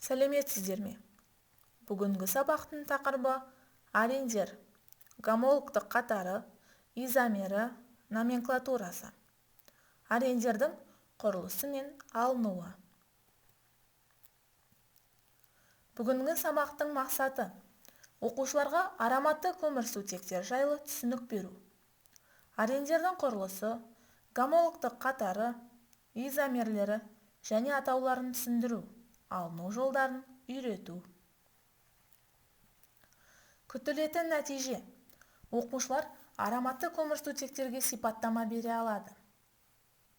Сәлеметсіздер ме? Бүгінгі сабақтың тақырыбы арендер, гомологтық қатары, изомері, номенклатурасы. Арендердің құрылысы мен алынуы. Бүгінгі сабақтың мақсаты оқушыларға ароматты көмірсутектер жайлы түсінік беру. Арендердің құрылысы, гомологтық қатары, изомерлері және атауларын түсіндіру, алыну жолдарын үйрету. Күтілетін нәтиже. Оқушылар ароматты көмірсутектерге сипаттама бере алады.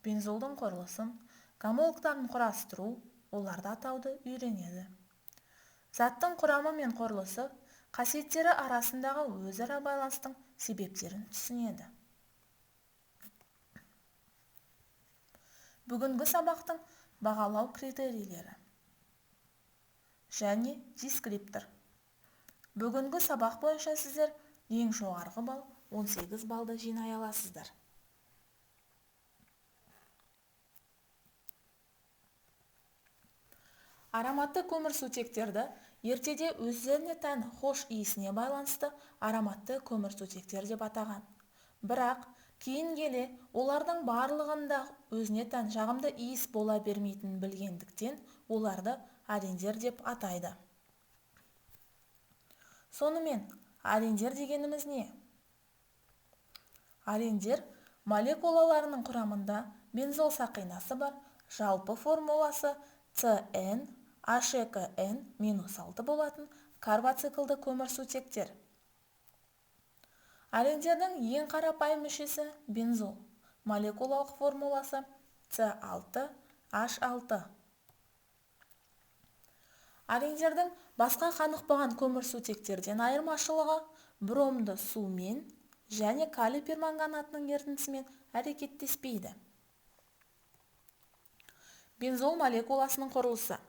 Бензолдың құрылысын, гомологтарын құрастыру, оларды атауды үйренеді. Заттың құрамы мен құрылысы қасиеттері арасындағы өзара байланыстың себептерін түсінеді. Бүгінгі сабақтың бағалау критерийлері және дескриптор. Бүгінгі сабақ бойынша сіздер ең жоғарғы балл 18 баллды жинай аласыздар. Ароматты көмірсутектерді ертеде өздеріне тән хош иісіне байланысты ароматты көмірсутектер деп атаған. Бірақ кейін келе олардың барлығында өзіне тән жағымды иіс бола бермейтінін білгендіктен оларды арендер деп атайды. Сонымен, арендер дегеніміз не? Арендер молекулаларының құрамында бензол сақинасы бар, жалпы формуласы CN H2N-6 болатын карбоциклді көмірсутектер. Арендердің ең қарапайым мүшесі бензол. Молекулалық формуласы C6H6. Арендердің басқа қанықпаған көмірсутектерден айырмашылығы бромды сумен және калий перманганатының ерітіндісімен әрекеттеспейді. Бензол молекуласының құрылысы.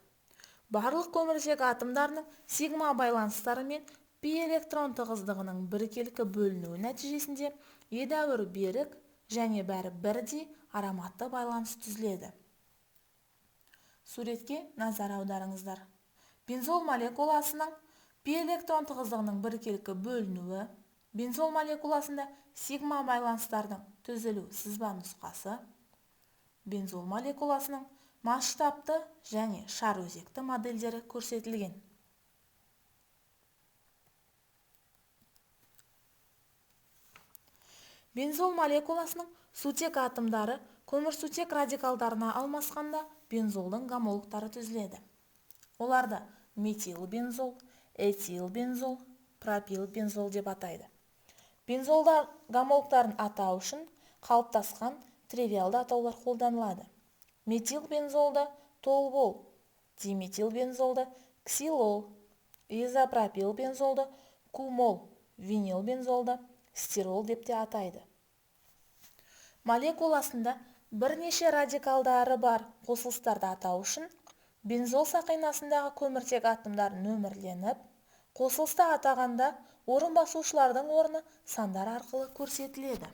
Барлық көміртек атомдарының сигма байланыстары мен пи электрон тығыздығының біркелкі бөлінуі нәтижесінде едәуір берік және бәрі бірдей ароматты байланыс түзіледі. Суретке назар аударыңыздар. Бензол молекуласының пи электрон тығыздығының біркелкі бөлінуі, бензол молекуласында сигма байланыстардың түзілу сызба нұсқасы, бензол молекуласының масштабты және шар өзекті модельдері көрсетілген. Бензол молекуласының сутек атомдары көмірсутек радикалдарына алмасқанда бензолдың гомологтары түзіледі. Оларды метилбензол, этилбензол, пропилбензол деп атайды. Бензолдар гомологтарын атау үшін қалыптасқан тривиалды атаулар қолданылады. Метилбензолды толуол, диметилбензолды ксилол, изопропилбензолды кумол, винилбензолды стирол деп те атайды. Молекуласында бірнеше радикалдары бар қосылыстарды атау үшін бензол сақинасындағы көміртек атомдар нөмірленіп, қосылысты атағанда орын басушылардың орны сандар арқылы көрсетіледі.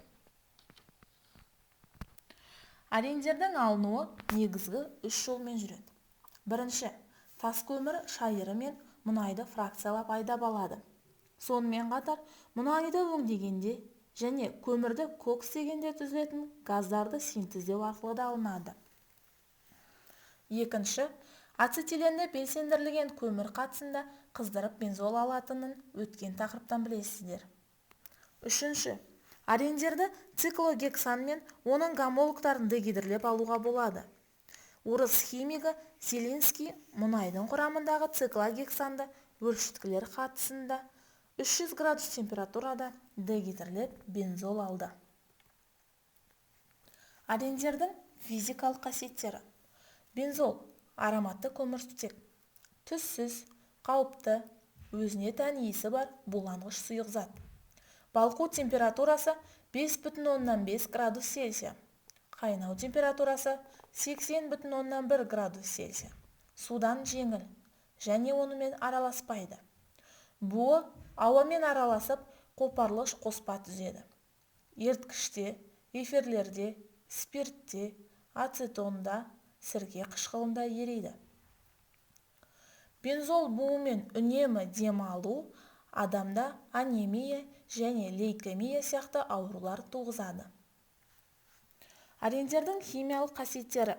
Арендердің алынуы негізгі үш жолмен жүреді. Бірінші, тас көмір шайыры мен мұнайды фракциялап айдап алады. Сонымен қатар, мұнайды өңдегенде және көмірді кокстегенде түзілетін газдарды синтездеу арқылы да алынады. Екінші, ацетиленді белсендірілген көмір қатысында қыздырып бензол алатынын өткен тақырыптан білесіздер. Үшінші, арендерді циклогексан мен оның гомологтарын дегидрлеп алуға болады. Орыс химигі Зелинский мұнайдың құрамындағы циклогександы өршіткілер қатысында 300 градус температурада дегидрлеп бензол алды. Арендердің физикалық қасиеттері. Бензол ароматты көмірсутек. Түссіз, қауіпті, өзіне тән иісі бар буланғыш сұйық зат. Балқу температурасы 5,5 градус Цельсия. Қайнау температурасы 80,1 градус Цельсия. Судан жеңіл және онымен араласпайды. Буы ауамен араласып, қопарылғыш қоспа түзеді. Еріткіште, эфирлерде, спиртте, ацетонда, сірке қышқылында ериді. Бензол буымен үнемі дем алу адамда анемия және лейкемия сияқты аурулар туғызады. Арендердің химиялық қасиеттері.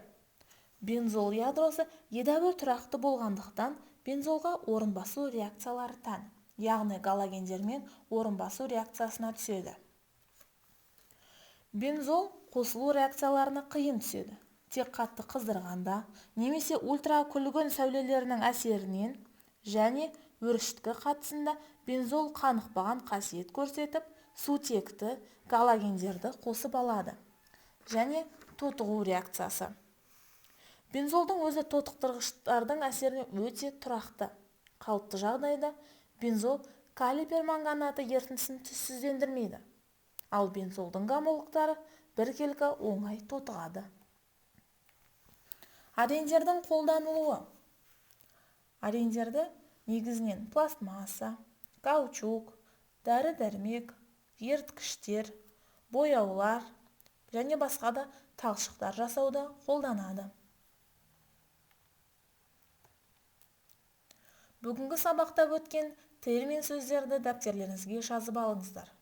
Бензол ядросы едәуір тұрақты болғандықтан бензолға орынбасу реакциялары тән, яғни галогендермен орынбасу реакциясына түседі. Бензол қосылу реакцияларына қиын түседі. Тек қатты қыздырғанда немесе ультракүлгін сәулелерінің әсерінен және өршіткі қатысында бензол қанықпаған қасиет көрсетіп, сутекті галогендерді қосып алады. Және тотығу реакциясы. Бензолдың өзі тотықтырғыштардың әсеріне өте тұрақты. Қалыпты жағдайда бензол калий перманганаты ерітіндісін түссіздендірмейді. Ал бензолдың гомологтары біркелкі оңай тотығады. Арендердің қолданылуы. Арендерді негізінен пластмасса, каучук, дәрі-дәрмек, еріткіштер, бояулар және басқа да талшықтар жасауда қолданады. Бүгінгі сабақта өткен термин сөздерді дәптерлеріңізге жазып алыңыздар.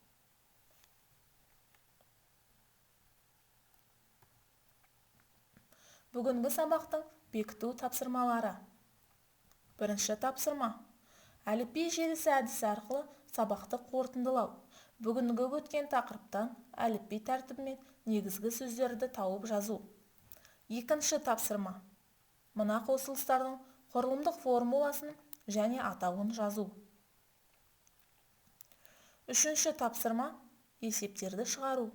Бүгінгі сабақтың бекіту тапсырмалары. Бірінші тапсырма. Әліпби желісі әдісі арқылы сабақты қорытындылау. Бүгінгі өткен тақырыптан әліпби тәртібімен негізгі сөздерді тауып жазу. Екінші тапсырма. Мына қосылыстардың құрылымдық формуласын және атауын жазу. Үшінші тапсырма. Есептерді шығару.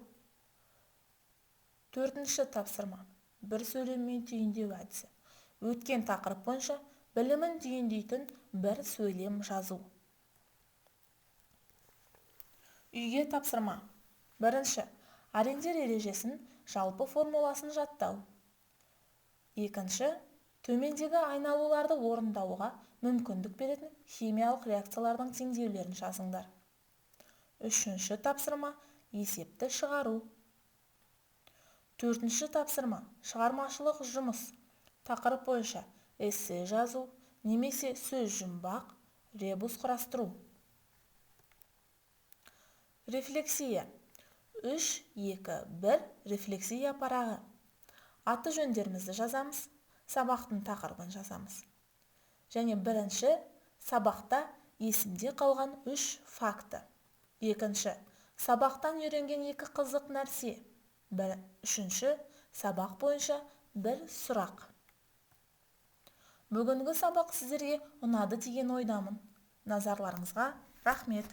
Төртінші тапсырма. Бір сөйлеммен түйіндеу әдісі. Өткен тақырып бойынша білімін түйіндейтін бір сөйлем жазу. Үйге тапсырма. Бірінші, арендер ережесін жалпы формуласын жаттау. Екінші, төмендегі айналуларды орындауға мүмкіндік беретін химиялық реакциялардың теңдеулерін жазыңдар. Үшінші тапсырма, есепті шығару. Төртінші тапсырма, шығармашылық жұмыс. Тақырып бойынша эссе жазу немесе сөз жұмбақ, ребус құрастыру. Рефлексия. 3, 2, 1 рефлексия парағы. Аты жөндерімізді жазамыз, сабақтың тақырыбын жазамыз. Және бірінші сабақта есімде қалған 3 факті. Екінші, сабақтан үйренген 2 қызық нәрсе. Үшінші, сабақ бойынша бір сұрақ. Бүгінгі сабақ сіздерге ұнады деген ойдамын. Назарларыңызға рахмет.